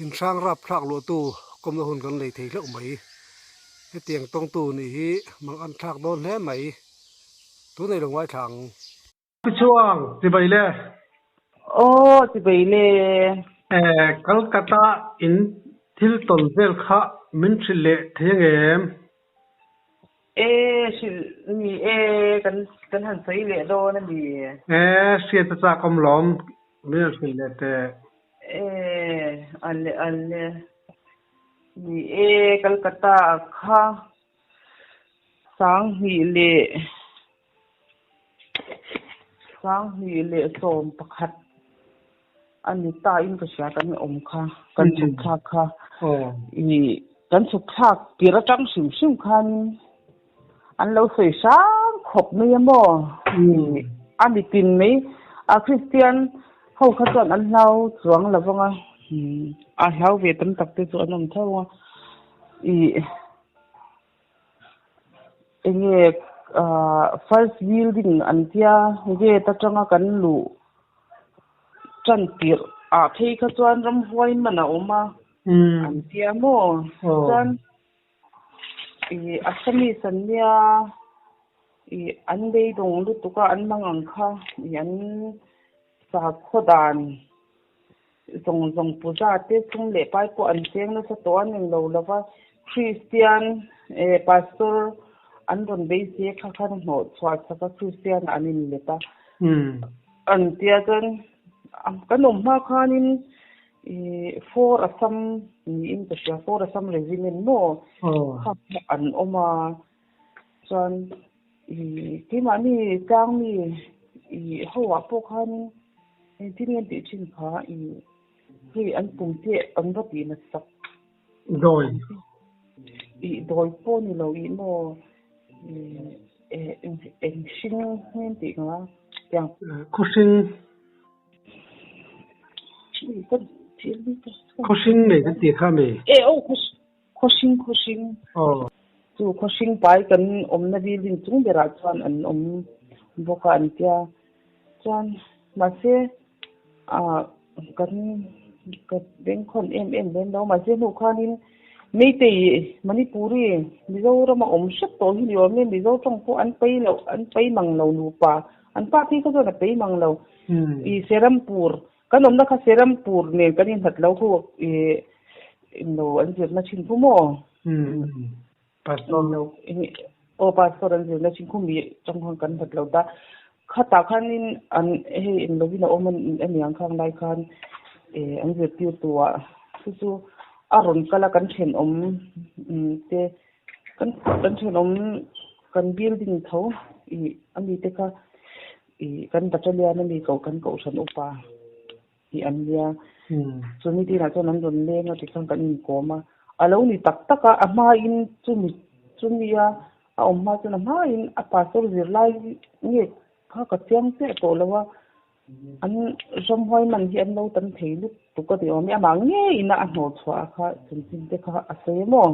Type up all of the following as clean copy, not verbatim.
Inhrang rapthlak luahtu kawmna hun kan nei thei hlauh mai. Hetiang tawngtu nih hi mang an thlak dawn hle mai. Tunei lo ngaithla ang. Pi Chuang, chibai le. Aw, chibai le. Calcutta in thil tawn vel kha min hrilh leh thei angem? E, hrilh ni e, kan kan han sawi leh dawn a ni. E, hriat a chak awm lawm, min rawn hrilh leh teh. E, a le a le. Ni e, Calcutta ah kha 2000 leh 2011 a ni ta in ka hria kan awm kha, kan chhuk thlak kha. I kan chhuk thlak tir atang hrim hrim khanin an lo sawi hrang khawp mai a maw? A mitin mai a Kristian ho kha chuan an hlau chuang lo vang a, a hlau ve tam tak te chu an awm tho a. I Enge first building an tia gate atanga kan luh tan tirh ah phei kha chuan ramhuai man a awm a an tia maw chuan ih Assamese an nia ih an beidawng lutuk a an mang ang kha ih an sakhaw dan Zawng zawng puja te sum leh pai pawh an cheng nasa tawh a ning lo lova, Kristian eh Pastor an rawn beisei kha khan a hnawh chhuah chak a, Kristian ah an inlet a. An tia chuan kan awm hma khanin ih For Assam niin ka hria, For Assam Regiment maw kha an awm a, chuan ih keimahni tlangmi ih ho ah pawh khanin Engtin nge an tih thin kha i hei an pum te an va tih nat sak. Dawi. I dawi pawh ni lo i maw eng eng hring nge an tih nga tiang. Khawhring. Khawhring nei kan tih kha mi. E aw khawhring khawhring. Aw. Chu khawhring pai kan awmna building chung berah chuan an awm bawk a an tia. Chuan mahse ah kan ka bengkhawn em em lem lo mahse hnu khanin Meitei Manipuri Mizoram a awm hrep tawh hi ni awm e Mizo tawng pawh an pei loh an pei mang lo nupa an pa phei kha chuan a pei mang lo i Serampur kan awmna kha Serampur nen kan inhlat lo khu i englo an zirna thin khu maw Pastor lo aw pastor an zirna thin khu mi tawng khan kan hlat lo ta Khatah khanin an hei eng lovin a awm a niang khang lai khan eh an zirtirtu ah chu chu a rawn kal a kan thenawm te kan kan thenawm kan building tho ih a mi te kha ih kan battalion a mi koh kan kohhran upa tih an nia chumi tinah chuan an rawn leng a tikhan kan inkawm a a lo ni tak tak a a hmain chumi chumi a A awm hma chuan a hmain a pastor zirlai nge kha ka chiang chiah tawh lo a, an ramhuai man hi an lo tam thei lutuk a ti awm e, amah ngeiin a hnawh chhuah a kha chanchin te kha a sawi a maw?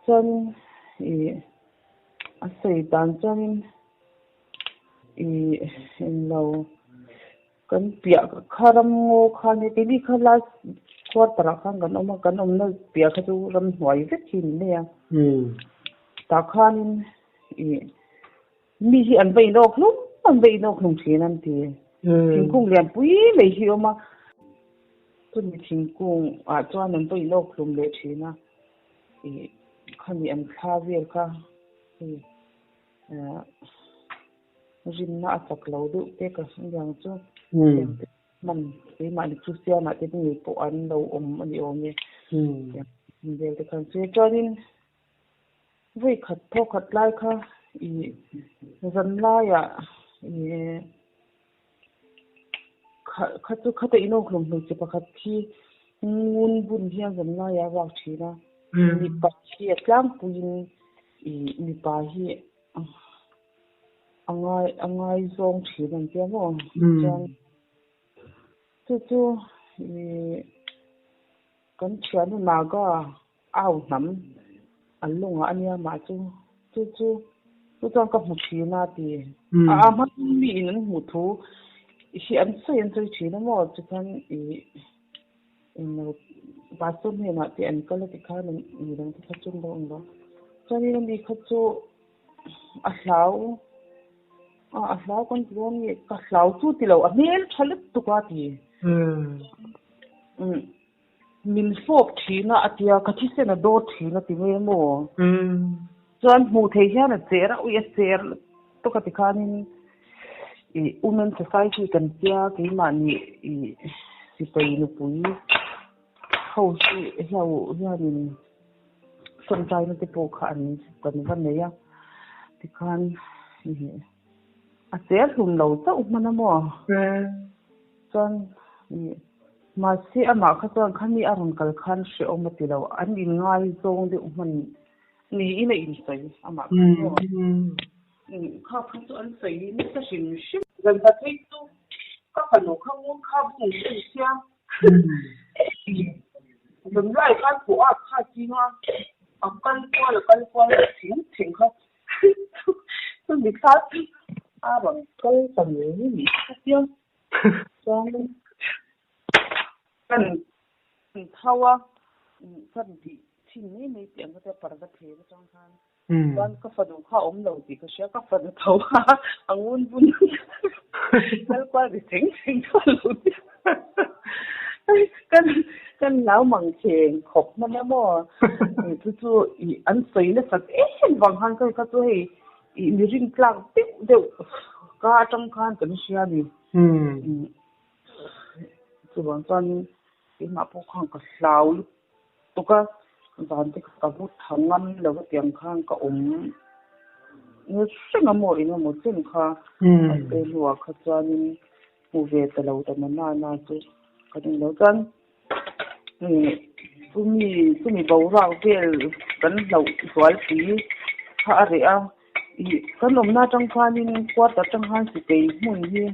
Chuanin ih a sawi dan chuanin ih englo. Kan piah kha ram ngaw kha nia keini kha last quarter ah khan kan awm a kan awmna piah kha chu ramhnuai vek hi ni mai a tah khanin ih mi hi an va inawk hlum an va inawk hlum thin an ti thingkung lianpui mai hi a awm a chumi thingkung ah chuan an va inawk hlum leh thin a ih khami an thla vel kha hei ah. Rinna a chak lo deuh te ka hriang chu hman keimahni Kristianah te ngei pawh an lo awm a ni awm e. Vel te khan chu chuanin vawi khat thaw khat lai kha ih zan laiah ih kha kha chu khata inawkhlum hmeichhe pakhat khi ngun bun hian zan laiah a vak thin a mipa hi a tlangpuiin ih mipa hi A ngai a ngai zawng thin an tia maw? Chuan chu chu ih kan thiannu Naga au hnam an lungah a nia mah chu chu chu chu chuan ka hmu thin a ti. A a hma mi in an hmuh thu hi an sawi an sawi thin a maw? Chuan ih. Englo pastor hnenah te an kal a ti khan midang te kha chu an lo awm lo. Chuanin ani kha chu a hlau a a hlau kan ti dawn nge ka hlau chu ti lo a hmel tha lutuk a ti. Umm min fawp thin a a tia ka thisen a dawt thin a ti mai a maw. Chuan hmuh theih hian a cher a ui a cher lutuk a ti khanin ih women society kan tia keimahni ih sipai nupui ho hi hlo hianin tawngtaina te pawh kha an kan va nei a tikhan ih a cher hlum lo chauh hman a maw chuan ih mahse amah kha chuan khami a rawn kal khan hrehawm a ti lo an inngaizawng deuh hman Niin a insawi amah kha maw? Kha kha chu an sawi nasa hrim hrim. Zan khat phei chu ka fanu kha ngun kha bung hi a inchhia. Zan lai khan pawh a kha ching a, a kal kual a kal kual thing thing kha chu mithla chu a rawn kal ta ngei a nih kha tia. Chuan kan tho a, kan bih thin mai mai tih ang ka tia parda phen atang khan chuan ka fanu kha a awm lo tih ka hria, ka fanu tho a a ngun bun kal kual ri cheng cheng kha a lo nia. Kan kan nau mang kheng khawp hman a maw chu chu ih an sawi nasat em vang khan ka kha chu hei ih mi rin tlak deuh deuh ka atang khan kan hria a ni. Chuvang chuan keimah pawh khan ka hlau lutuk a, zan te kha ka vut tha ngam lo a tiang khan ka awm nge hreng a maw eng emaw chen kha a pe hnuah kha chuanin hmu ve ta lo ta na na chu ka ni lo chuan chumi chumi boruak vel kan hlauh zualpui kha a reh a. Ih, kan awmna atang khanin quarter atang khan sipei hmun hi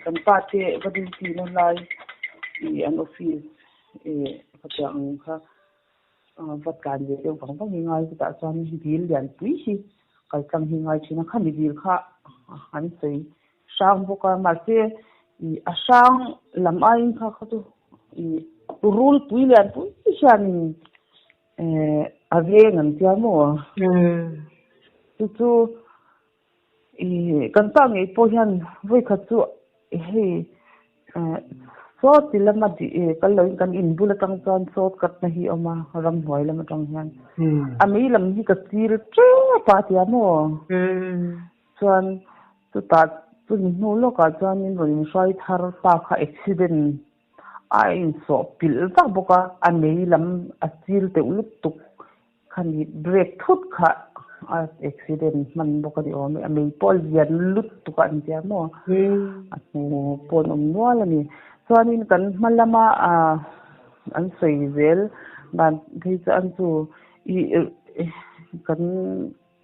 kan pa te va duty na lai ih an office ih khatiang ang kha va tlan ve deuh vang vang hi ngai chutah chuan dil lian pui hi kal tlang hi ngai thin a khami dil kha an sawi hrang bawk a mahse ih a hrang lam aiin kha kha chu ih rul pui lian pui hianin Eh, a veng an tia maw? Chu chu i kan pa ngei pawh hian vawi khat chu hei eh saw ti lama di kal loin kan in bul atang chuan saw katna hi a awm a ramhnuai lam atang hian a mei lam hi ka chil tep a tia maw? Chuan chutah chumi hnu lawkah chuanin rawn inhruai thar pa kha accident A insawh pilh vak bawk a, a mei lam a chil teuh lutuk khani brake thut kha a accident hman bawk a ni awm e, a mei pawh a lian lutuk a an tia maw a hnu pawh an awm nual a ni. Chuanin kan hma lama ah an sawi zel dan phei chu an chu ih kan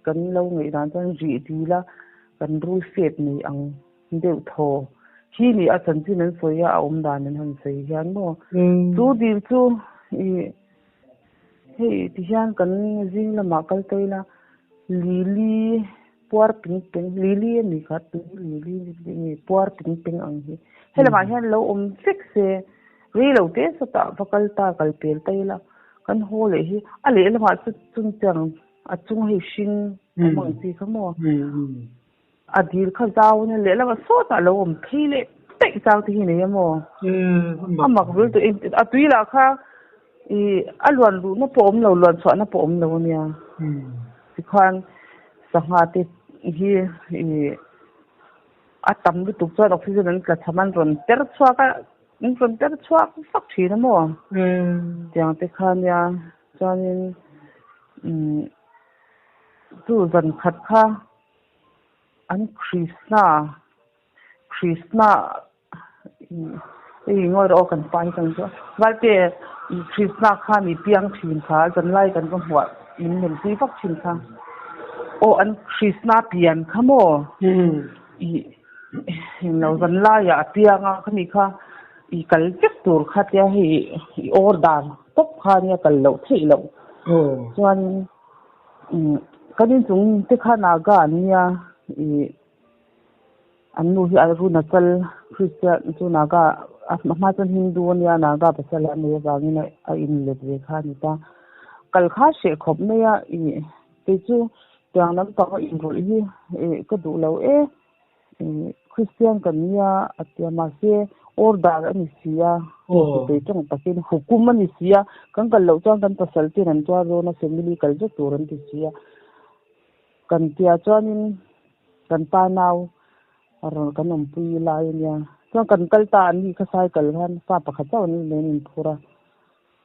kan lo ngaih dan chuan rih dil a kan rul fet nei ang. Deuh thaw. Hi nih a chanchin an sawi a, a awm dan an han sawi hian maw. Chu dil chu ih hei ti hian kan zing lamah kal ta ila lili puar ping peng lili a ni kha tui lili nge puar ping peng ang hi he lamah hian lo awm vek se rei lo te sawtah va kal ta kal pel ta ila kan haw leh hi a lehlamah chu chungchang a chung hei hring awm ang chi kha maw. A dil kha zau ania lehlam a sawtah lo awm phei leh daih chang te hi nei a maw? A mak vil tawh em a tui lah kha ih a luan luhna pawh awm lo luan chhuahna pawh awm lo ania tikhan sangha te hi ih a tam lutuk chuan oxygen an tla cham an rawn per chhuak a an rawn per chhuak vak thin a maw? Tiang te kha ania chuanin umm chu zan khat kha. An Krishna Krishna hei ngawi rawh aw kan pa hi kan zawh Valte Krishna kha mi piang thin kha zanlai kan va hmuah min nem pui vak thin kha aw an Krishna pian kha maw ih englo zanlaiah a piang a khami kha i kal vek tur kha tia hei i order tawp kha nia kal loh theih loh chuan. Kan inchung te kha Naga an nia ih an nu hi Arunachal Christian chu Naga A hma chuan Hindu a nia, Naga pasal a nei avangin a inlet ve kha a ni ta. Kal kha hreh khawp mai a, ih kei chu tiang lampang a inrawlh hi ih ka duh lo e, ih Kristian kan nia a ti a, mahse order a ni si a, hei tawng takin hukum a ni si a, kan kal loh chuan kan pasal ten an tuar dawn a, family kal vek tur an ti si a. Kan tia chuanin kan pa nau A rawn kan awmpui lai a nia. Chuan kan kal ta an nih kha cycle khan fa pakhat chauh an nen in phur a.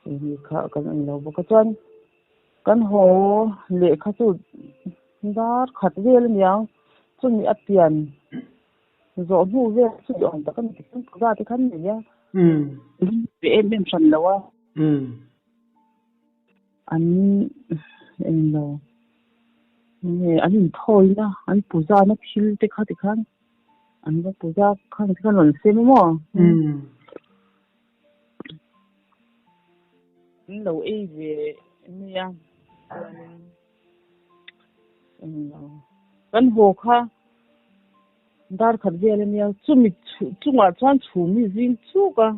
Eng kha kan eng lo bawk a. Chuan kan haw lehkha chu dar khat vel a niang. Chumi a pian zawh hnu vel chu i awm tak a ni tikhan puja te khan nei a. Ve em em hran lo a. An eng lo nge an inthawina an puzana thil te kha tikhan an va puza khang te khan rawn sem a maw an lo ei ve mai a chuanin eng lo kan haw kha dar khat vel ania chumi chungah chuan chhum hi zing chuk a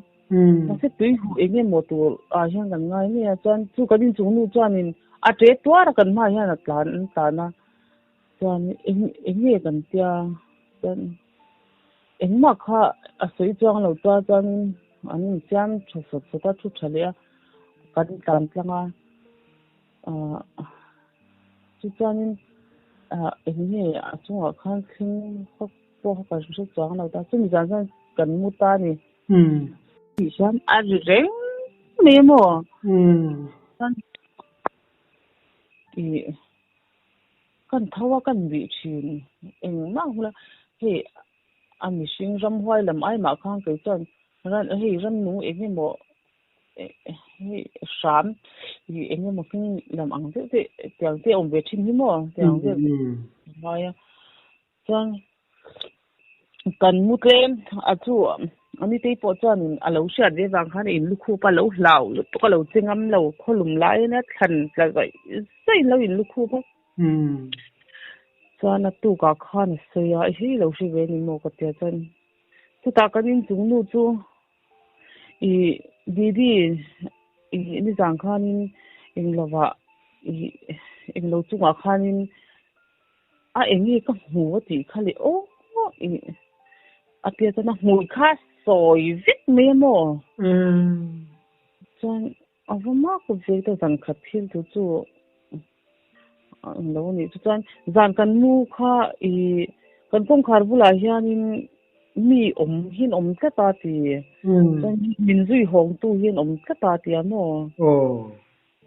mahse tui huh eng emaw tur ah hian kan ngai mai a chuan chu kan inchung nu chuanin a ṭe tuar a kan hmaah hian a tlan an tlan a chuan eng eng nge kan tia chuan engmah kha a sawi chuang lo tua chuanin an insiam tha sawt sawt a thu tha leh a kan tlan tlang a. Ahh chu chuanin ah eng nge a chungah khan thleng fak pawh kha ka hre chuang lo ta chumi zan chuan kan mu ta a ni. Tih hian a ri reng mai a maw? Chuan ih kan tho a kan bih thin engmah hmula hei a mihring ramhuai lam ai mah khan kei chuan hei ramnung eng emaw hei hram ih eng emaw hming lam ang deuh te tiang te a awm ve thin hi maw tiang vel a ngai a chuan kan mu tlem a chu a nitei pawh chuanin a lo hriat ve vang khan a in lukhup a lo hlau lutuk a lo che ngam lo khawlum lai ania thlan tla zaih zaih in lo in lukhup a chuan a tukah khan a sawi a hei lo hre ve a ni maw ka tia chuan chutah kan inchung nu chu. Ih Didi ih nizan khanin englovah ih englo chungah khanin a eng nge ka hmu a tih kha leh aw ih a tia chuan a hmui kha sawi vek mai a maw? Chuan a va mak ve ta zan khat thil chu chu englo a nih chu chuan zan kan mu kha ih kan kawngkhar bulah hianin mi awm hian awm tlat a ti chuan min zui hawngtu hian awm tlat a ti a maw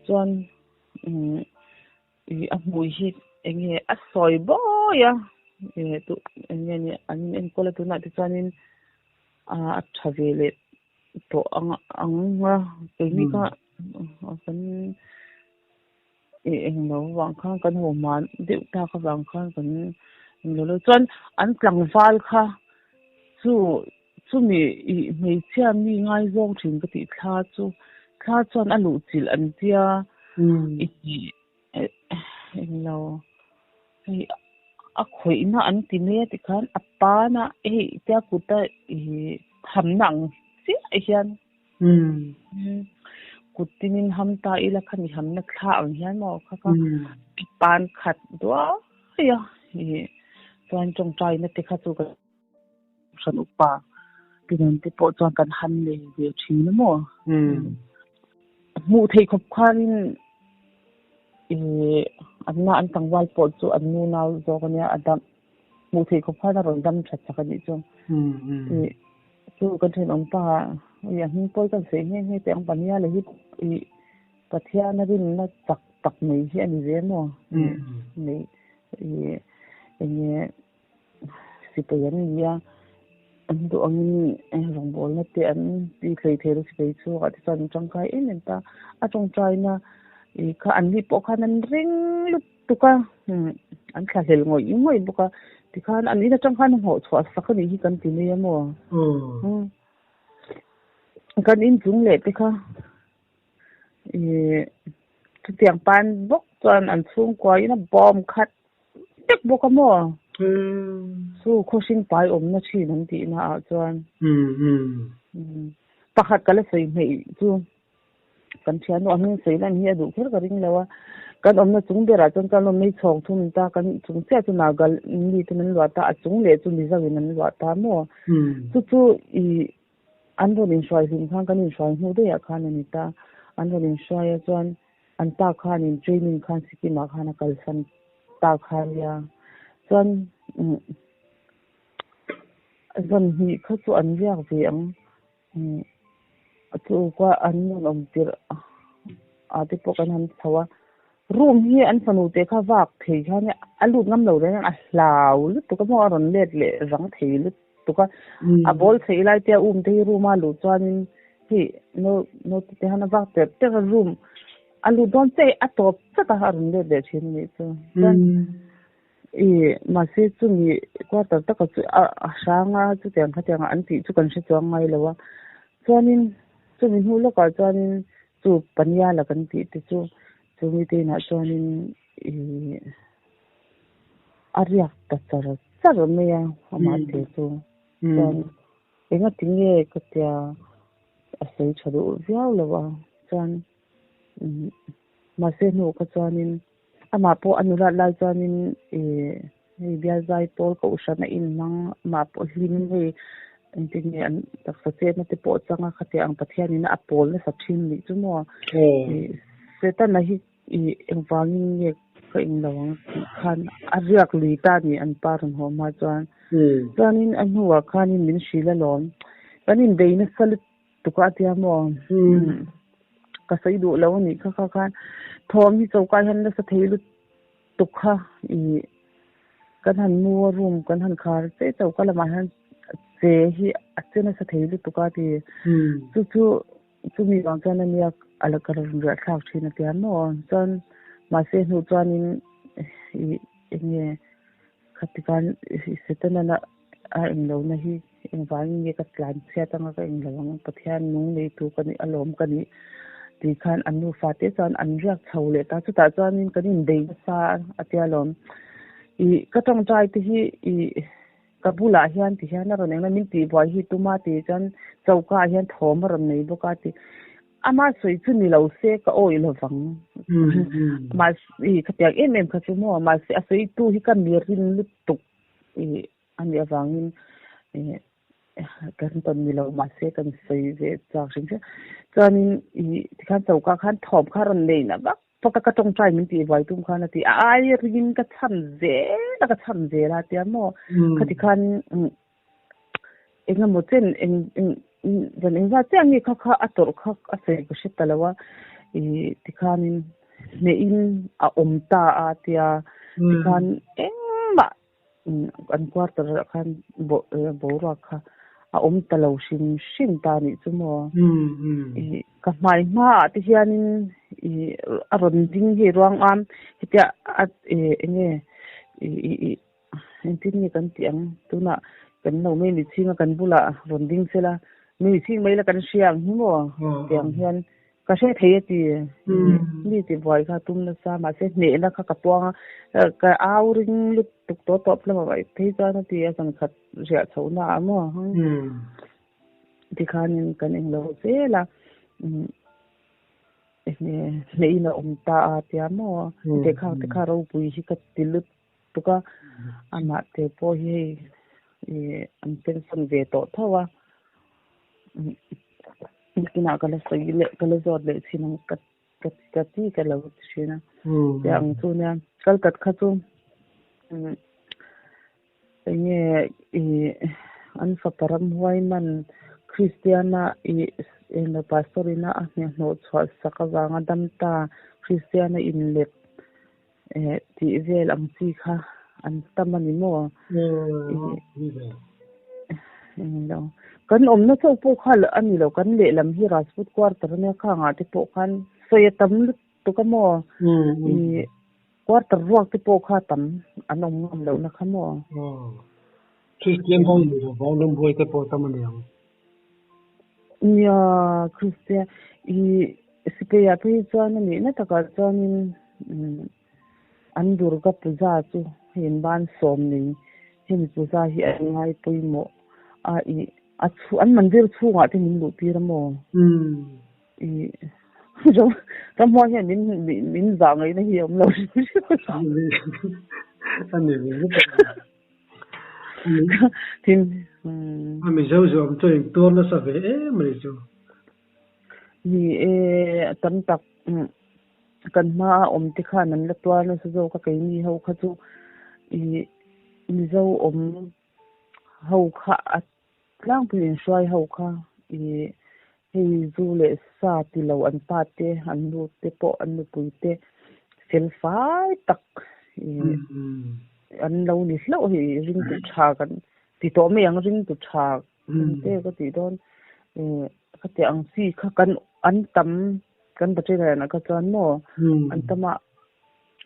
chuan ih a hmui hi eng nge a sawi bawi a ih eng nge ni an enkawl a tunah te chuanin a tha ve leh tawh ang ang a keini kha kan ih englo vang khan kan haw hman deuh tak avang khan kan englo lo chuan an tlangval kha chu chumi ih hmeichhia mi ngaizawng thin ka tih thla chu thla chuan a luh chilh an tia ih englo hei a khawihna an ti mai a tikhan a pana hei tia kuta ih thamna ang chiah hian Kut tinin ham ta ila khami hamna thla ang hian maw kha kha pan khat duai a ih chuan tawngtaina te kha chu kan hran upa tinen te pawh chuan kan han nei ve thin a maw hmuh theih khawp khanin ih an na an tlangval pawh chu an nu nau zawk ania a dam hmuh theih khawp khan a rawn dam that chak a nih chu ih Chu kan thenawm pa i a hming pawi kan sawi nghe nghe teh ang Pania leh hi i Pathian a rinna chak tak mai hi a ni ve maw? Nei i eng nge sipai an ni a, an duh angin rawngbawlna te an ti hlei thei lo sipai chhuakah te chuan an tangkai em em ta. A tawngtaina i kha an ni pawh khan an ring lutuk. tuk a, an thlahlel ngawih ngawih bawk a, tikhan an in atang khan hnawh chhuah sak a nih hi kan ti mai a maw? Kan inchung leh te kha ih chutiang pan bawk chuan an chhungkua in a bawm khat vek bawk a maw? Chu khawhring pai awmna thin an tihna ah chuan. Pakhat ka la sawi hmeih chu kan thian nu a hming sawi lan hi a duh kher ka ring lo a, kan awmna chung berah chuan kan awm mai chhawng thum ta, kan chung chiah chu Naga mi ten an luah ta, a chung leh chu Mizo in an luah ta maw? Chu chu ih an rawn inhruai hlim khan kan inhruai hnu daih ah khan a ni ta, an rawn inhruai a chuan an pa khanin training khan Sikkim ah khan a kalsan ta kha a nia, chuan umm. Zan hnih kha chu an riak ve ang. Chu kua an rawn awm tirh ah te pawh kan han chho a. Room hi an fanu te kha vak thei khan a lut ngam lo reng a hlau lutuk a maw a rawn let leh rang thei lutuk a. A ball chheih lai te a um te hi room a luh chuanin hei naute te han a vak terh terh a room a lut dawn chiah a tawp chat a a rawn let leh thin a nih chu. Chuan I mahse chumi quarter taka chu a hrang a, chutiang khatiang an tih chu kan hre chuang ngai lo a. Chuanin chumi hnu lawkah chuanin chu Paniala kan tih te chu chumi te inah chuanin i a riak ta char char mai a amah te chu. Chuan engati nge ka tia a sawi tha duh viau lo a, chuan mahse hnu kha chuanin Amah pawh a nulat lai chuanin ih hei bial zai pawl kohhran a inhmang, amah pawh hlim hei engtin nge an taksa chetna te pawh changa khatiang ang Pathianin a pawl nasa thin nih chu maw? Ih Setana hi ih engvangin nge ka englo ang tih khan a riak lui ta a ni an pa rawn haw hma chuan. Chuanin a hnuah khanin min hrilh alawm, kan inbei nasa lutuk. Tukah a tia maw? Ka sawi duh lo a nih kha kha khan thawm hi choka hian nasa thei lutuk kha ih kan han mu a room kan han khar che choka lamah hian che hi a che nasa thei lutuk a ti. Chu chu chumi vang chuan ania a la ka rawn riah thlak thin a tia maw? Chuan mahse hnu chuanin ih eng nge Khati khan Setana a englohna hi engvangin nge ka tlan chhiat anga ka englo ang, Pathian nung neitu ka nih alawm ka nih tih khan an nufa te chuan an riak chho leh ta. Chutah chuanin kan inbei nasa a tia alawm. Ih ka tawngtai te hi ih ka bulah hian ti hian a rawn engna min tihbuai hi tuma tih chuan choka ah hian thawm a rawn nei bawk a ti. Ama sawi chu ni lo se ka awih lo vang. Mahse i khatiang em em kha chu maw mahse a sawi tu hi ka mi rin lutuk i a nih avangin i kan tawn ni lo mahse kan sawi ve chak hrim hrim. Chuanin i tikhan choka khan thawm kha rawn nei na vak vak a ka tawngtai min tih buai tum khan a ti a ai ringin ka cham zel a ka cham zel a tia maw khati khan Engemaw chen eng eng zan engzat chiah nge kha kha a tawrh kha a sawi ka hre ta lo a, ih tikhanin hnehin a awm ta a tia tikhan engmah an quarter ah khan boruak kha a awm ta lo hrim hrim ta anih chu maw. Ih ka hmai hmaah te hianin ih a rawn ding hei ruang am hetia a ih eng nge ih ih Engtin nge kan tih ang? Tunah kan lo mai mi chhinga kan bulah rawn ding sela, mi chhing mai la kan hria ang hi maw? Tiang hian ka hre thei a ti. Mi ti buai kha tum nasa mahse hnehna kha ka puang a, ka au ring lutuk tawh tawp lamah mai phei chuan a ti a, zan khat riah chhohna ah maw? Tikhanin kan englo zel a. Enge hneh in a awm ta a tia maw? Te kha ropui hi ka ti lut tuk a, amah te pawh hi hei ih an pension ve tawh tho a, nakinah ka la sawi leh ka la zawt leh thin ang ka ka ti ka lo ti thin a, tiang ang chu nia kalkat kha chu eng nge ih an fapa ramhuai man Kristiana ih eng pastor ina a hne hnawh chhuah sak avanga dam ta Kristiana inlet Eh tih vel ang chi kha an tam a ni maw? Englo. Kan awmna chauh pawh kha a ni lo, kan lehlam hi Rajput quarter ania khangah te pawh khan sawi a tam lutuk a maw? Ih quarter ruak te pawh kha tam an awm ngam lohna kha maw? Christian ho ni lo vang lambuai te pawh tam a ni ang. Nia, Christian i sipai ah phei chuan a nihna takah chuanin an Durga Puja chu hei an ban sawm nei hemi puja hi an ngai pawimawh a i A chhu an mandir chhungah te min luh tir a maw? I ram ramhuai hian min min zah ngaihna hi a awm lo hrim hrim. A ni ve zet a ni. Tin A Mizo zawm chu in tuar nasa ve em a ni chu. Ni e, a tam tak kan hma a awm te khan an la tuar nasa zawk a keini ho kha chu i Mizo awm ho kha a tlangpui inhruai ho kha i hei zu leh sa ti lo an pa te an nu te pawh an nupui te fel fai tak i an lo ni hlauh hei ringtu tha kan ti tawh mai ang ringtu tha kan te ka tih dawn i khatiang ang chi kha kan an tam kan Baṭilayan ah kha chuan maw an tam a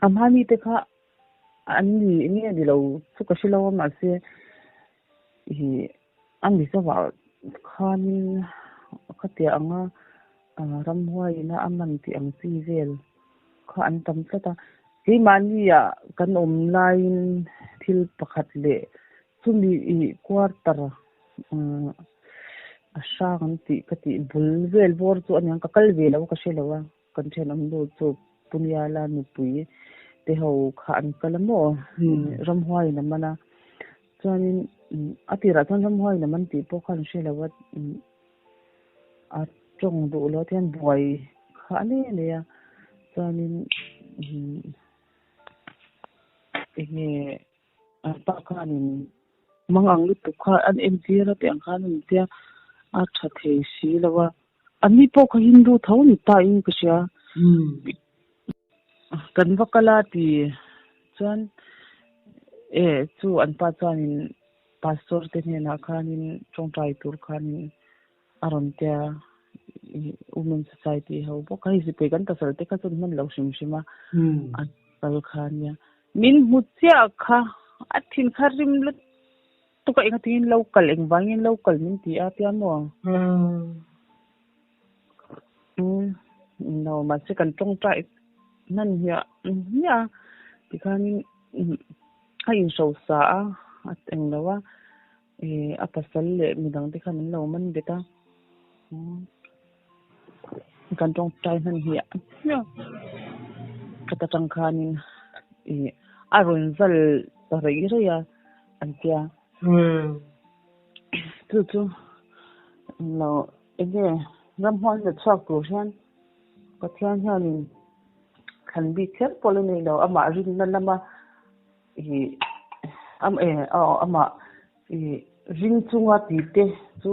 a hmani te kha An ni nge ni lo chu ka hre lo a mahse ih a Mizovah khanin khatiah anga ramhuaiin a man tih ang chi vel kha an tam tlat a. Keimahnia kan awm laiin thil pakhat leh chumi ih quarter a hrang an tih ka tih bul vel bawr chu aniang ka kal ve lo ka hre lo a. Kan thenawm nu chu Puniala nupui te ho kha an kal a maw? Ramhuaiin a man a. Chuanin a tirah chuan ramhuaiin a man tih pawh kha an hre lo a, a tawng duh lo te hian buai kha a nei a nei a. Chuanin enge an pa khanin mang ang lutuk kha an entir a tih ang khan a ni tia a tha thei si lo a. An ni pawh kha Hindu tho ni ta in ka hria. Kan va kal a ti chuan e chu an pa chuanin pastor te hnenah khanin tawngtai tur khanin a rawn tia Women Society ho bawk kha hei zipui kan pasal te kha chuan hman lo hrim hrim a an kal kha ania. Min hmu chiah kha a thin kha rim lut. Tuka enga tingin lo kal engvangin lo kal min ti a tia maw? Umm no mahse kan tawngtai hman hmiah hmiah a tikhanin a inhrosa a a eng lo a ih a pasal leh midang te khan an lo man bet a kan tawngtai hman hmiah hmiah a atang khanin ih a rawn zal ta rei rei a. An tia. Chu chu lo enge ramhuai la chhuak tur hian Pathian hianin thlan bik kher pawh la nei lo amah rinna lama ih amah ih ring chunga tih te chu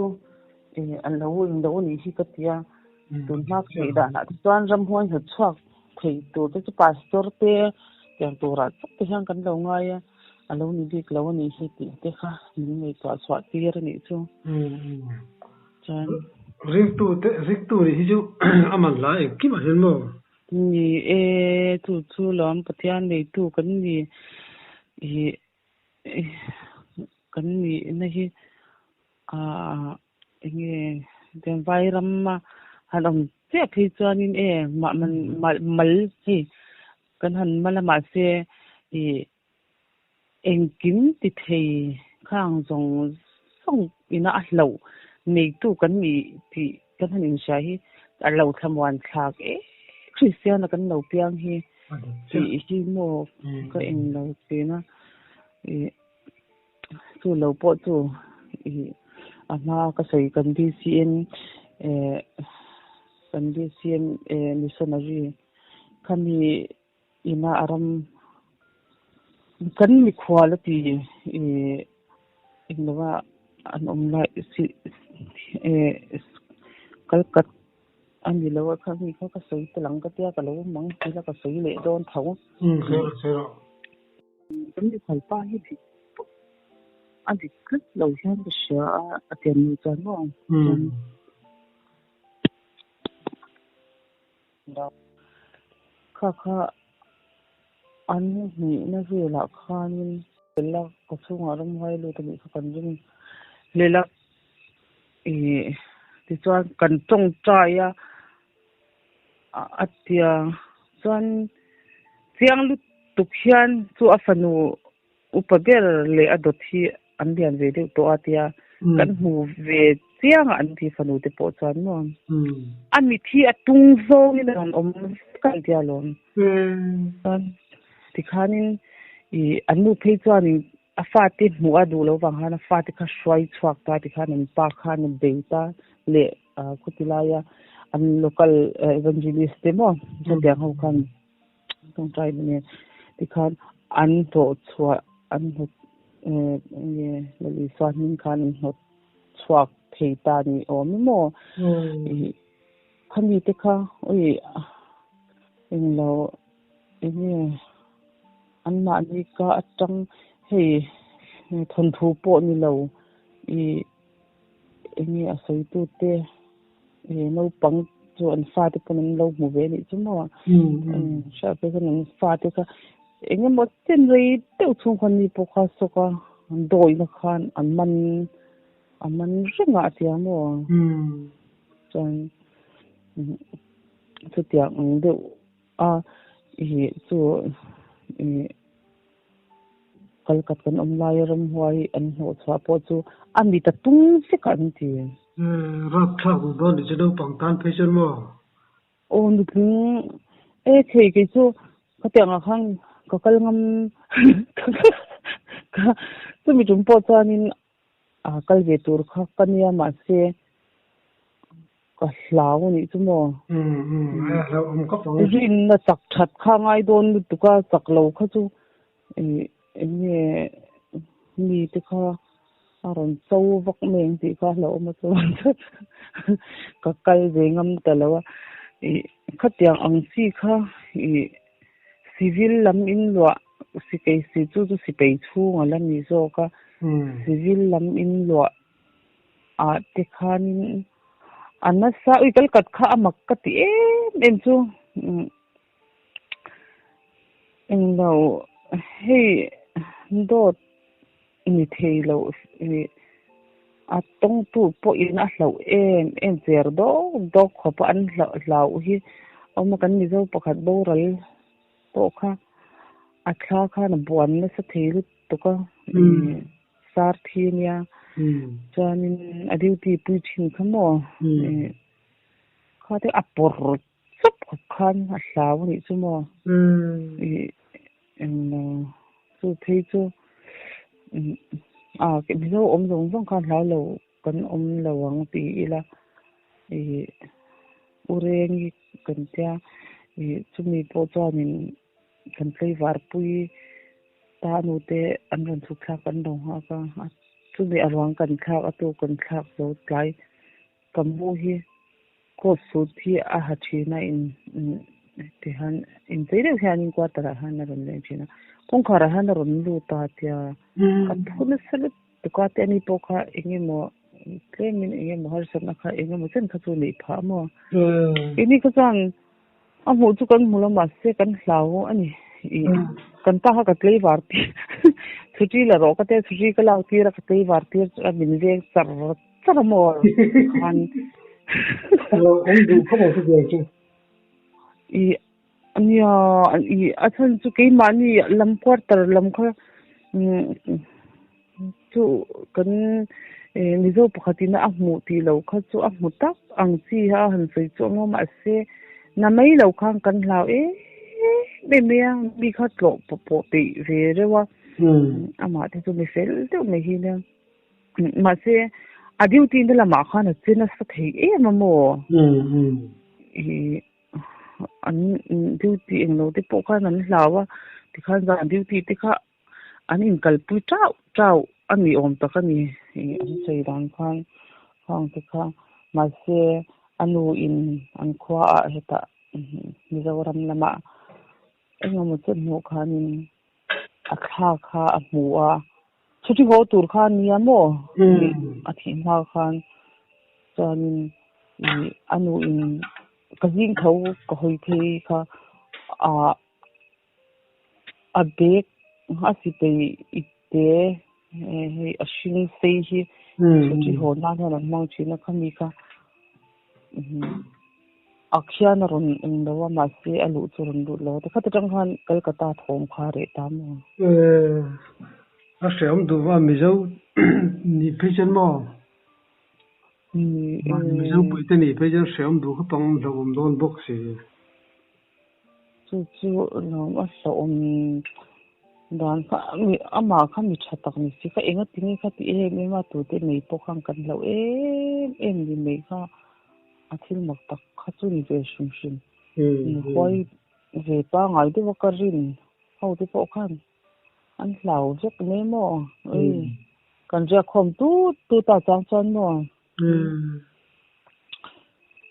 ih a lo in lo anih hi ka tia tun hma theih danah te chuan ramhuai hnawt chhuak thei tur te chu pastor te tiang turah chauh te hian kan lo ngai a. A lo ni bik lo a nih hi tih te kha min ngaihtuah chhuah tir a nih chu. Chuan. Ringtu te, ringtu nih hi chu a man hla engkim ah hian maw? Ni e, chu chu lawm Pathian neitu kan ni ih kan nihna hi ah enge tiang vairam a han awm chiah phei chuanin e mah mal mal hei Kan han hma lamah se ih engkim ti thei khang zawng zawng ina a hlauh neitu kan nih tih kan han inhria hi a lo thlamuan thlak e Kristiana kan lo piang hi tih hi maw ka eng lo thin a ih chu lo pawh chu ih a hma ka sawi kan BCM eh kan BCM eh missionary. Khami ina a ram kan mikhual a ti ih englo a an awm lai si eh kalkat a ni lo a khami kha ka sawi tel ang ka tia ka lo mang thil a ka sawi leh dawn tho. Kan mikhual pa hi dik a dik tlat lo hian ka hria a a tiang nu chuan maw chuan. Kha kha an hnihna velah khanin lela ka chhungah ramhuai lut a nih kha kan ring lela ih tichuan kan tawngtai a a tia chuan chiang lutuk hian chu a fanu upa ber leh a dawt hi an lian ve deuh tawh a tia. Kan hmu ve chiang a an ti fanu te pawh chuan maw. A mit hi a tung zawngin a rawn awm vek a an tia alawm. Chuan tikhanin ih an nu phei chuanin a fate hmuh a duh lo vang khan a fate kha hruai chhuak ta tikhan an pa khan a bei ta leh khuti laia an local evangelist te maw chutiang ho khan tawngtai na nen tikhan an hlawh chhuah an hnawt enge Lali Isua hming khan an hnawt chhuak thei ta ni awm em maw ih khami te kha ui englo enge anmahni ka atang hei thawnthu pawh ni lo ih enge a sawi tute ih naupang chu an fate pawn an lo hmu ve anih chu maw hriat phei chuan an fate kha eng emaw chen rei deuh chhung khan mi pawh kha sawk a an dawihna khan an man a man reng a a tia maw chuan chutiang ang deuh a ih chu ih. Kalkat kan awm laia ramhuai an hnawh chhuah pawh chu a mit a tung vek a an ti. Rapthlak duh dawn tih chu naupang tan phei chuan maw? Aw nutling e thei kei chu khatiang ah khan ka kal ngam ka chumi tum pawh chuanin a kal ve tur kha ka nia mahse ka hlau a nih chu maw? Rinna chak that kha ngai dawn lutuk a, chak lo kha chu ih eng nge mi te kha a rawn cho vak mai ang tih kha hlauhawm a chuan ka kal ve ngam ta lo a, ih khatiang ang chi kha ih civil lam in luah sikei si chu chu sipei chhung a la ni zawk a, civil lam in luah ah te khanin a nasa ui kal kat kha a mak ka ti em em chu englo hei dawt ni thei lo a tawngtu pawhin a hlauh em em cher dawk dawk khawp a an hlauh hlau hi awm a kan Mizo pakhat boral pawh kha a thla khan a buan nasa thei lutuk a sar thi ania chuanin a duty pui thin kha maw kha te a pawr chawp khawp khan a hlau a nih chu maw englo chu phei chu a mizo awm zawng zawng khan hlau lo kan awm lo ang ti ila ih u rengi kan tia ih chumi pawh chuanin kan tlaivar pui ta nu te an rawn chhuk thlak kan lo nghak a chumi a ruang kan thlak a tu kan thlak zo tlai ka mu hi coat suit hi a ha thin a in tihian inchei deuh hian in quarter ah hian a rawn leng thin a kawngkhar ah hian a rawn lut a tia ka phu nasa lutuk a te ani pawh kha eng emaw tlemin eng emaw harsatna kha eng emaw chen kha chu neih phah a maw keini kha chuan A hmuh chu kan hmu lo mahse kan hlau a ni. Ih kan pa kha ka tlaivar tir chhuti la rawh ka tia chhuti ka lak tir a ka tlaivar tir chu a min veng char char a maw khan. Lo awm duh khawp ang chu biang chu. Ih nia ih a chhan chu keimahni lam quarter lam kha Chu kan Mizo pakhatin a hmuh tih loh kha chu a hmu tak ang chi a han sawi chu ang a, mahse na mai lo khan kan hlau em em mai a, mi kha tlawh pawh pawh peih ve reuh a, amah te chu mi fel deuh mai hi nia, mahse a duty na lamah khan a che nasa thei em a maw? An duty englo te pawh khan an hlau a, tikhan zan duty te kha An inkalpui tauh tauh a ni awm tak a ni ih an sawi dan khan khang te kha mahse a nu in an khua ah hetah Mizoram lamah engemaw chu hmuh khanin a thla kha a hmu a chhuti haw tur kha a nia maw a thih hma khan chuanin ih a nu in ka zing tho ka hawi phei kha ah. A bag a sipei ip te hei a hring sei hi chhuti haw nan hian an hmang thin a khami kha a khian a rawn eng lo a mahse a luh chu a rawn lut lo a tikhat atang khan Kolkata thawm kha a reh ta maw? A hrehawm duh va Mizo Ni phei chuan maw? Mahni Mizo puite nih phei chuan hrehawm duh khawp ang hlauhawm dawn bawk si. Chu chu lawm a hlauhawm dan kha amah kha mi tha tak ni si kha enga tinge kha ti em em a tute nei pawh khan kan hlauh em em ni mai kha a thil mak tak kha chu ni ve hrim hrim. Huai ve pangai deuh a ka rin ho te pawh khan. An hlau vek mai maw? Ui, kan riak khawm tut tut a chang chuan maw?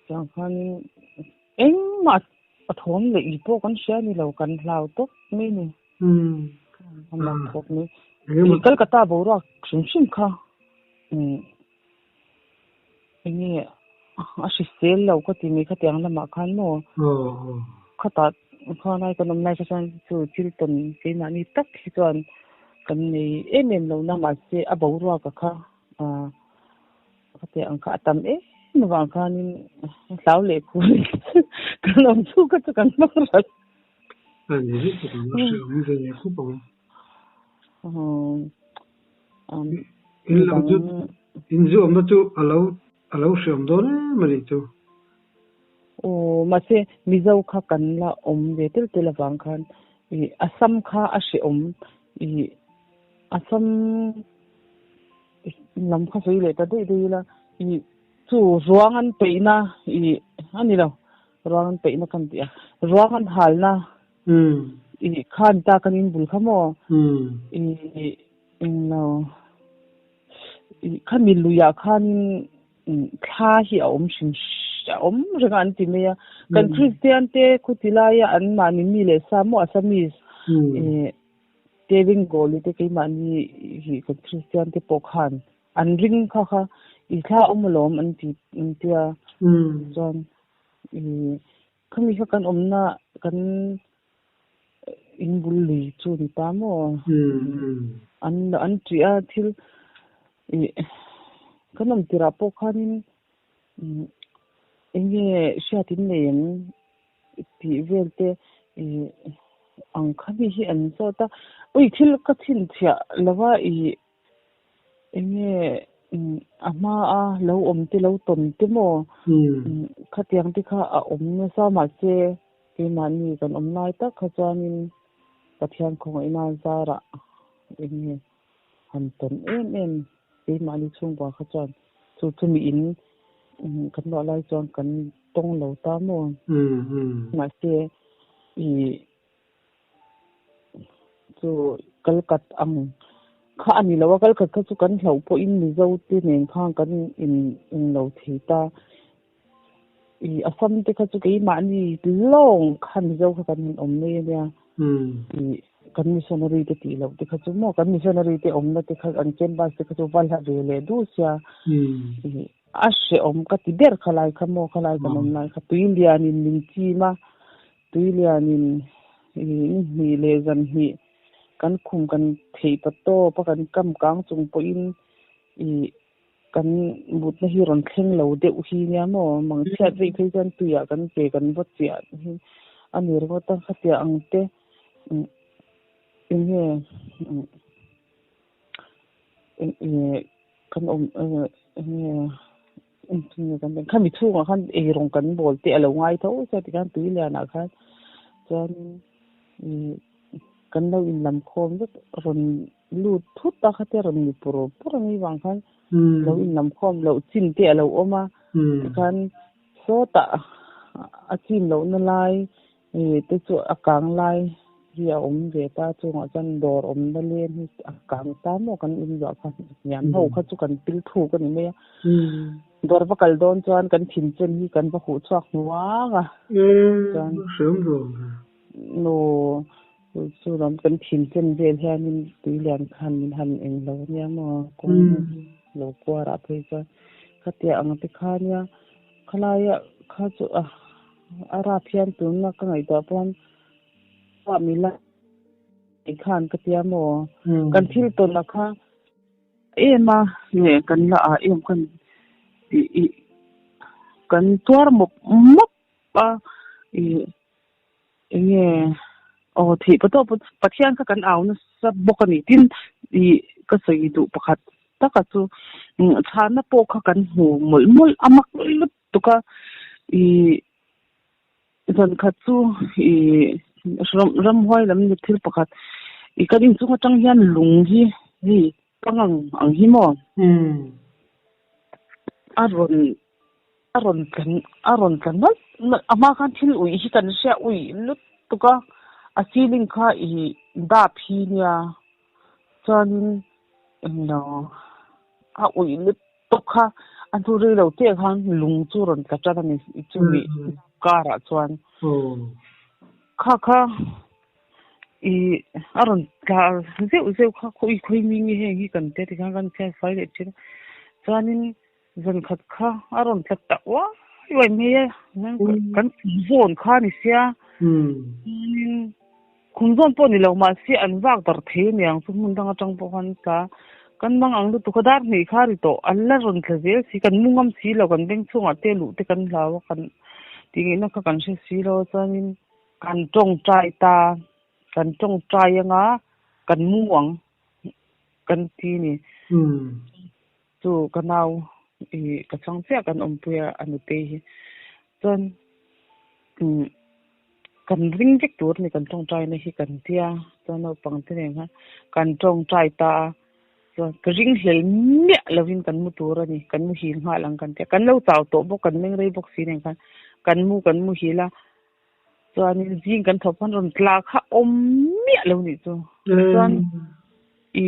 Chang khanin engmah a thawm leh i pawh kan hria ni lo, kan hlau tawp mai ni. A mak khawp mai. I Kolkata boruak hrim hrim kha enge a hrisel lo ka ti mai khatiang lamah khan maw khatah khanai kan awm lai kha chuan chu thil tawn keimahni tak hi chuan kan nei em em lo na mahse a boruak a kha ah khatiang ang kha a tam em avang khanin hlau leh khur kan awm chu kha chu kan hmang ral. In lam chu in zuamna chu a lo a lo hriam dawn em a nih chu. Aw mahse Mizo kha kan la awm ve tel tel avang khan ih Assam kha a hrehawm ih Assam lam kha sawi leh ta daih daih ila ih chu ruang an peihna ih a ni lo ruang an peihna kan tih a ruang an halna ih khan ta kan inbul kha maw ih Englo, ih khami luiah khanin thla hi a awm hrim a awm reng a an ti mai a. Kan Kristian te khuti laia an mahni mi leh sa maw Assamese ih te Bengali te keimahni hi kan Kristian te pawh khan an ring kha kha ih thla a awm alawm an ti an tia. Chuan ih khami kha kan awmna kan In bul lui chu ni ta maw? An an ṭih a thil ih kan awm tirah pawh khanin eng nge hriat in nei ang tih vel te ih ang kha mi hi an zawt a. Ui thil ka chhinchhiah lo va ih Eng nge a hma a lo awm te lo tawn te maw khatiang te kha a awm nasa mahse keimahni kan awm lai tak kha chuanin Pathian khawngaihna zarah eng nge han tawn em em keimahni chhungkua kha chuan chu chumi in kan luah lai chuan kan tawng lo ta maw mahse ih Chu kalkat ang kha a ni lo a, kalkat kha chu kan hlauh pawhin Mizo te nen khan kan in in lo thei ta. Ih Assam te kha chu keimahni lawng kha Mizo kha kan han awm mai a nia. Ih kan missionary te tih loh te kha chu maw kan missionary te awmna te kha an campus te kha chu va hla ve leh duh sia. Ih a hrehawm ka ti ber khalai kha maw khalai kan awm lai kha tui lianin min chim a. Tui lianin i ni hnih leh zan hnih kan khum kan theih pa tawp a, kan kam kang chung pawhin i kan mutna hi rawn thleng lo deuh hi nia maw? Mang chhiat veih phei chuan tuiah kan ke kan va chiah hi a ni ringawt a, khatiang ang te eng nge kan awm eng nge Khami chhungah khan eirawng kan bawl te a lo ngai tho sia tikhan tui lianah khan chuan ih kan lo inlam khawm vek rawn lut thut a khatia rawn ni pur pur ang vang khan lo inlam khawm loh chin te a lo awm a tikhan sawtah a chim lohna lai Ih te chu a kang lai hi a awm ve ta chungah chuan dawr awmna leng hi a kang ta maw kan in luah kha hniam ho kha chu kan pil thuk a ni mai a dawr va kal dawn chuan kan thin chen hi kan va huh chhuak hnuang a chuan nu chu lam kan thin chen vel hianin tui lian khan min han eng lo nia maw kawng lo kuarah phei chuan khatia ang te kha nia khalaia kha chu a. A rap hian tunna ka ngaihtuah pawn pa mila ei khan ka tia maw kan thil tawn a kha em a nge kan la ah em khan ih ih kan tuar mawp mawp a ih eng nge aw theih pawh tawh Pathian kha kan au nasa bawk a ni tin ih ka sawi duh pakhat. taka chu chhana pawh kha kan hmu mawlh mawlh a mak lutuk a ih zan khat chu ih ramhuai lam ni thil pakhat ih kan inchung atang hian lung hi hei pangang ang hi maw a rawn a rawn tla a rawn tla nawlh nawlh a hma khan thil uih hi kan hria uih lutuk a a ceiling kha ih dap hi nia chuanin englo a uih lutuk kha a hnu rei lo te khan lung chu rawn tla tan a ni chumi karah chuan kha kha ih a rawn tla zeuh zeuh kha khawi khawi mi nge heng hi kan tia tikhan kan chhiat fai leh thin a chuanin Zan khat kha a rawn tla ta uai uai mai a, kan khum zawn kha a ni sia. Chuanin khum zawn pawh ni lo mahse an vak darh thei a niang chu hmun dang atang pawh khan tla. Kan mang ang lutuk a, dar hnih kha a ri tawh, an la rawn tla zel si, kan mu ngam si lo, kan beng chhungah te luh te kan hlau a, kan tih ngaihna kha kan hre si lo a, chuanin kan tawngtai ta, kan tawngtai anga kan mu ang kan ti a ni. Chu ka nau i ka chang chiah kan awmpui a a nutei hi chuan umm kan ring vek tur a ni kan tawngtai na hi kan tia chuan naupang te nen khan kan tawngtai ta a chuan ka ring hlel miah lovin kan mu tur a ni kan muhil nghal ang kan tia kan lo chau tawh bawk kan meng rei bawk si nen khan kan mu kan muhil a chuanin zing kan thawk khan rawn tla kha awm miah lo nih chu chuan i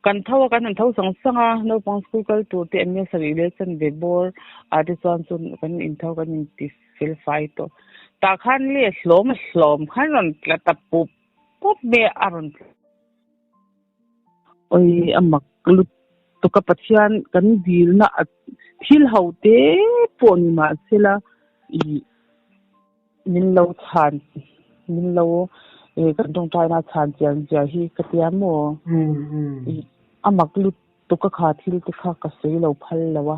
kan tho a kan han tho sang sang a naupang school kal tur te an nia sarih leh chanve bawr ah te chuan chu kan intho kan inti fel fai tawh tah khan le hlawm a hlawm khan rawn tla ta pup pup mai a rawn tla Oi a mak lutuk a Pathian kan dilna a thil ho te pawh ni mahsela i min lo chhan min lo kan tawngtaina chhan chian zia hi ka tia maw i a mak lutuk a kha thil te kha ka sawi lo phal lo a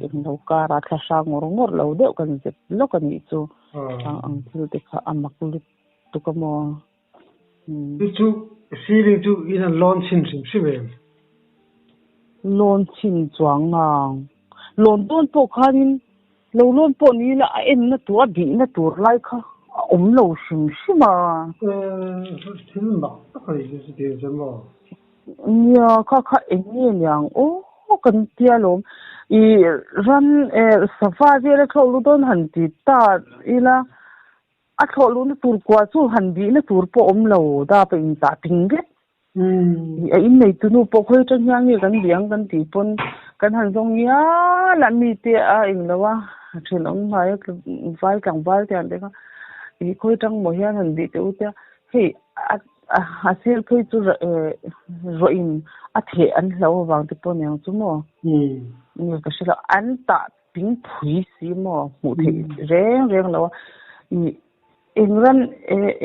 englo kara thla hrang ngawr ngawr lo deuh kan zep lawk a nih chu ang ang thil te kha a mak lutuk a maw. Chu chu ceiling chu in an lawn chhin hrim hrim em? Lawn chhin chuang ngang. Lawn dawn pawh khanin lo lawn pawh ni ila a enna tur a bihna tur lai kha a awm lo hrim hrim a. Thil mak tak a ni chu chutiang chuan maw? Nia kha kha eng nge niang aw kan tia lawm. I ran sava vel a thlawh lu dawn han ti ta ila. A thlawh luhna tur kua chu han bihna tur pawh awm lo, dap a intah ping vek. A inneitu nu pawh khawi atang hian nge kan bih ang kan tih pawn kan han zawng ngial a, mite a eng lo a, thenawm hnai a vai tlangval te an te kha ih khawi atang maw hian han bih teh u tia hei a sir phei chu rawh in a theh an hlo avang te pawh aniang chu maw nge ka hre lo an tah Pingpui si maw hmuh theih reng reng lo a ih eng ran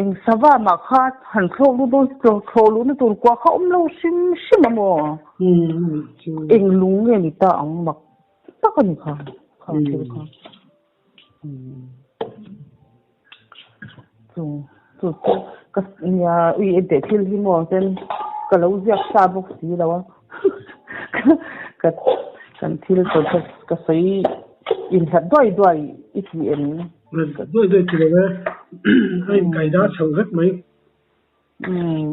eng sava mah kha han thlawk lut dawn thlawh luhna tur kua kha awm lo hrim hrim a maw eng lung nge ni ta ang mak tak a ni kha kha thil kha chu chu chu ka nia ui enteh thil hi maw ten ka lo ziak sa bawk si lo a ka kan thil tawn kha ka sawi inhlat duai duai i ti em? Duai duai ti lo e a inkai da chho vek mai. Umm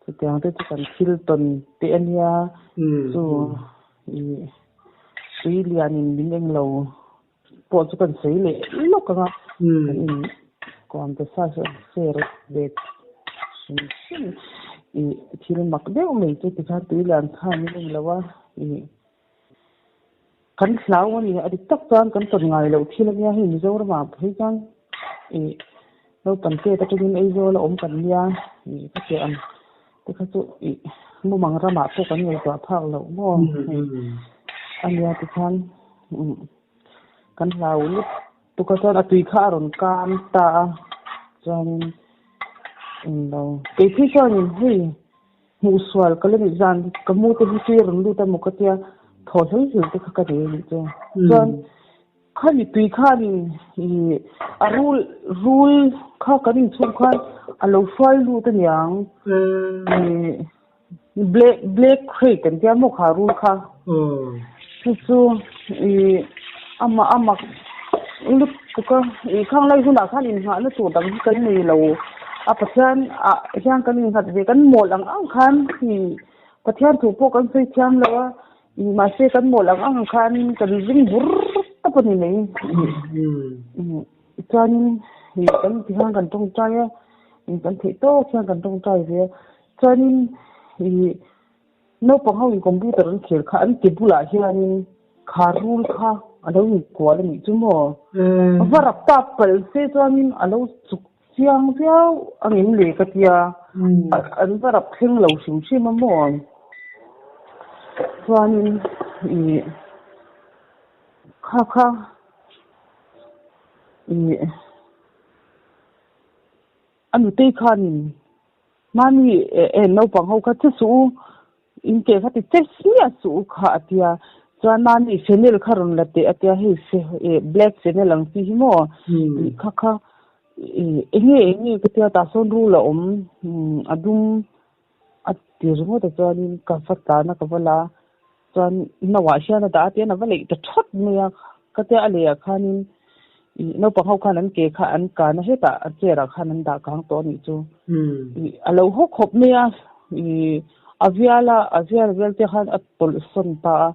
chutiang te chu kan thil tawn teh a nia chu ih tui lianin min englo pawh chu kan sawi leh lawk ang a, kan in kuam ta sa chu an share ve hrim hrim ih thil mak deuh mai chu tikhan tui lian khan min en lo a ih kan hlau a ni a dik tak chuan kan tawn ngai loh thil ania hei Mizoram ah phei chuan ih naupang tet atangin Aizawl a awm kan nia ih ka tih ang te kha chu ih mumang ramah pawh kan ngaihtuah phak loh maw hei ania tikhan umm kan hlau lutuk a chuan a tui kha a rawn kam ta a chuanin englo kei phei chuanin hei hmuh sual ka la nih zan ka mu te hi tui a rawn lut a maw ka tia thaw hlei hlei te kha ka nei a nih chu chuan. Khami tui khanin ih a rul rul kha kan inchhung khan a lo hruai lut aniang. Ih Black black krait an tia maw kha rul kha. Chu chu ih amah a mak lutuk a ih khang lai hunah khan inngahna tur dang hi kan nei lo a Pathian ah hian kan inghat ve kan mawl ang ang khan ih Pathian thu pawh kan sawi thiam lo a ih mahse kan mawl ang ang khan kan ring bur tawp a ni mai ih chuanin ih kan ti hian kan tawngtai a ih kan theih tawk hian kan tawngtai ve a. Chuanin ih naupang ho in computer an khel kha an ti bulah hianin kha rul kha a lo inkual a nih chu maw? Va rap ta palh se chuanin a lo chuk chiang viau a ngem le ka tia an va rap thleng lo hrim hrim a maw? Chuanin ih kha kha ih a nutei khanin Mahni eh naupang ho kha che suh u, in ke kha ti che hmiah suh u kha a tia. Chuan mahni phenyl kha rawn la teh a tia, hei eh black phenyl ang chi hi maw ih kha kha ih enge enge ka tia tah sawn rul a awm a dum a ti ringawt a chuanin ka va tlan a ka va la a chuan nauah hian a dah a tian a va leih ta thawt mai a ka tia a lehah khanin ih naupang ho khan an ke kha an kan a hetah a chair ah khan an dah kang tawh a nih chu ih a lo haw khawp mai a ih a vial a a vial vel te khan a tawlh sawn ta a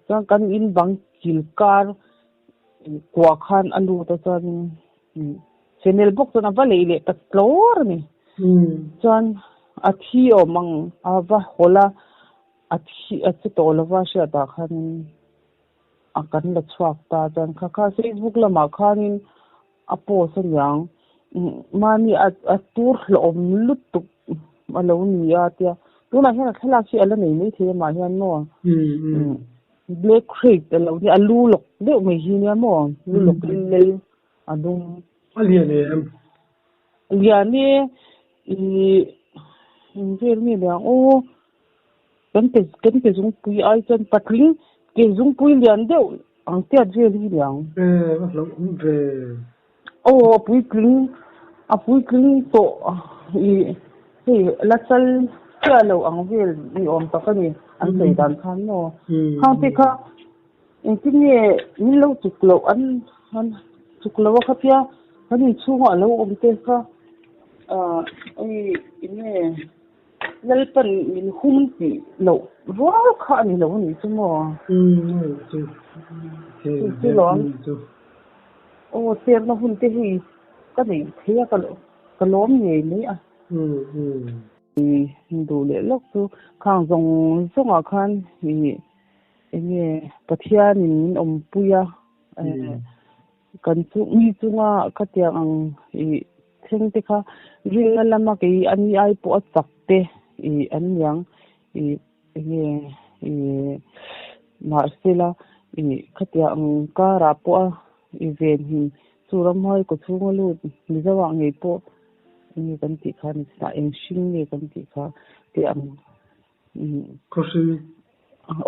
chuan kan in bang kil kar kua khan a lut a chuanin ih channel bawk chuan a va leih leh ta tlawr a ni chuan a thi awm ang a va hawlh a. A thi a che tawh lova hriatah khanin a kan la chhuak ta chuan kha kha Facebook lamah khanin a post a niang mahni a a tur hlawhawm lutuk a lo ni a tia tunah hian a thlalak hi a la nei mai thei amah hian maw black crate a lo nia a lu lawk deuh mai hi nia maw lu lawk lel a dum. A lian em? Lian e ih engvel nge liang aw. Kan ke kan ke zungpui ai chuan patling ke zungpui lian deuh ang tiat vel hi niang. E va hlauh awm ve. Aw a puitling a puitling tawh ih hei la chal chiah lo ang vel ni awm tak a ni an sawi dan khan maw. Khang te kha engtin nge min lo chuk loh an an chuk lo a khatia kan inchhungah a lo awm te kha ah hei eng nge. Lalpan min hum tih loh rual kha a ni lo a nih chu maw? Umm chu chu lawm. Aw cherna hun te hi ka neih thei a ka lawm ngei mai a. Umm duh leh lawk chu khang zawng zawngah khan ih eng nge Pathianin min awmpui a Kan chu mi chunga ka tiang ang ih thleng te kha rinna lama kei a ni ai pawh a chak te ih an niang ih enge ih mahsela ih khatiang ang karah pawh a ih venhim chu ramhuai kaw chhunga lut Mizo ah ngei pawh enge kan tih kha ni chinah eng hring nge kan tih kha tih ang Khawhring.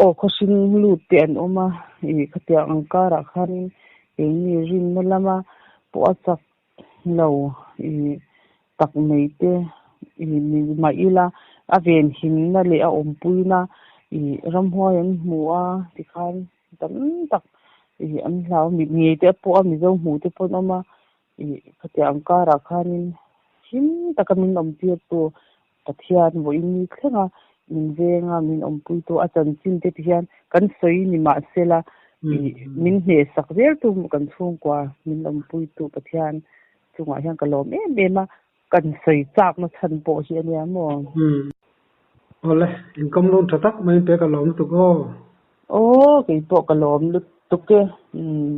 Aw khawhring lut te an awm a, ih khatiang ang karah khanin keini rinna lama pawh a chak lo ih tak mai te ih ni mah ila a venhimna leh a awmpuina ih ramhuai an hmu a tikhan tam tak ih an hlau mit ngei te pawh a mizo hmuh te pawh an awm a ih khatiang ang karah khanin him taka min awmtir tu Pathian vawiin ni thlenga min venga min awmpuitu a chanchin te ti hian kan sawi ni mahsela ih min hnehsak zel tu kan chhungkua min awmpuitu Pathian chungah hian ka lawm em em a, kan sawi chakna chhan pawh hi a nia maw? Umm. Awle, inkawm lun tha tak mai in pe ka lawm lutuk aw. Aw, keipawh ka lawm lutuk e. Umm.